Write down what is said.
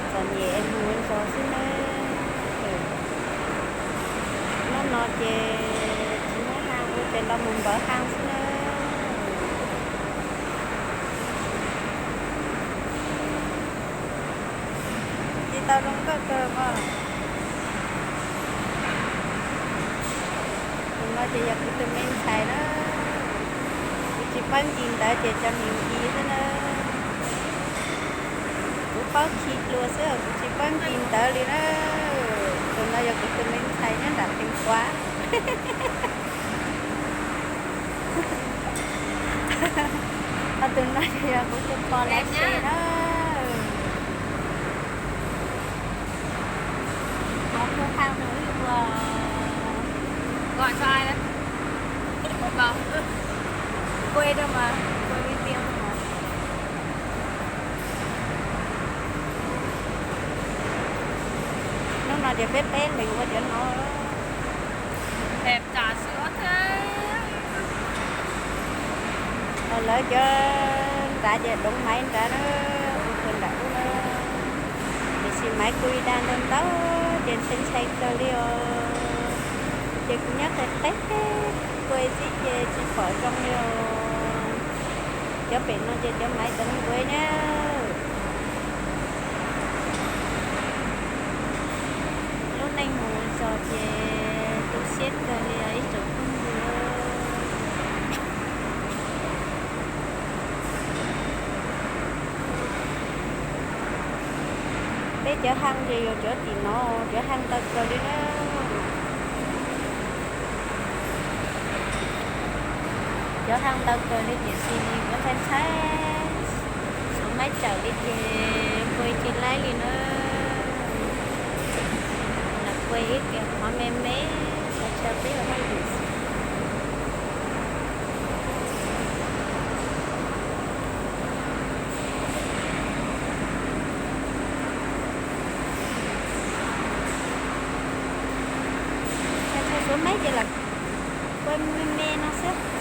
Txom nyem es mus zov xwb nawb. Hnub no ces tsis muaj haj ua ces los mus npawv haj xwb nawb. Tsis tau zoo nkauj kawg mas. Tus no ces yog kuv tus me ntxhais na. Kuv tsis paub ncig ntawv ces cov niam ncig xwb na. Kuv paub khi dua xwb, kuv tsis paub ncig ntawv li na. Tus no yog kuv tus me ntxhais nyob nram Teev Kuav. Ho tus no yog kuv tus pog lab se na. Qhov phuj haj no wb ua, kuv rau mas, kuv video rau mas. Hnub no ces peb peb leeg ua cov no. Lawv cov nrad ces doov maiv nrad na, ua kawg nram ub na. Tiam sis maiv kuj ib dag ntau ntau ces ntshai ntshai kawg li os. Ces kuv nyob qis qis, kuv xib ces tsis pom zoo li os. Cov pem no ces cov maiv doov nkuav na. Lub neej mus zos ces tu siab kawg li os ib tsoom phooj ywg. Peb cov haj ces yog cov tim no, cov haj ntau kawg li na. Cov haj ntau kawg li tiam sis kuv ntshai ntshai, xuv maib tsawm li ces kuv tsis laib li na. Lam kuv ib ke qhov me me, qhov chaw peb ua haj yus. Thaum xuv maib ces lam kuv me me no xwb.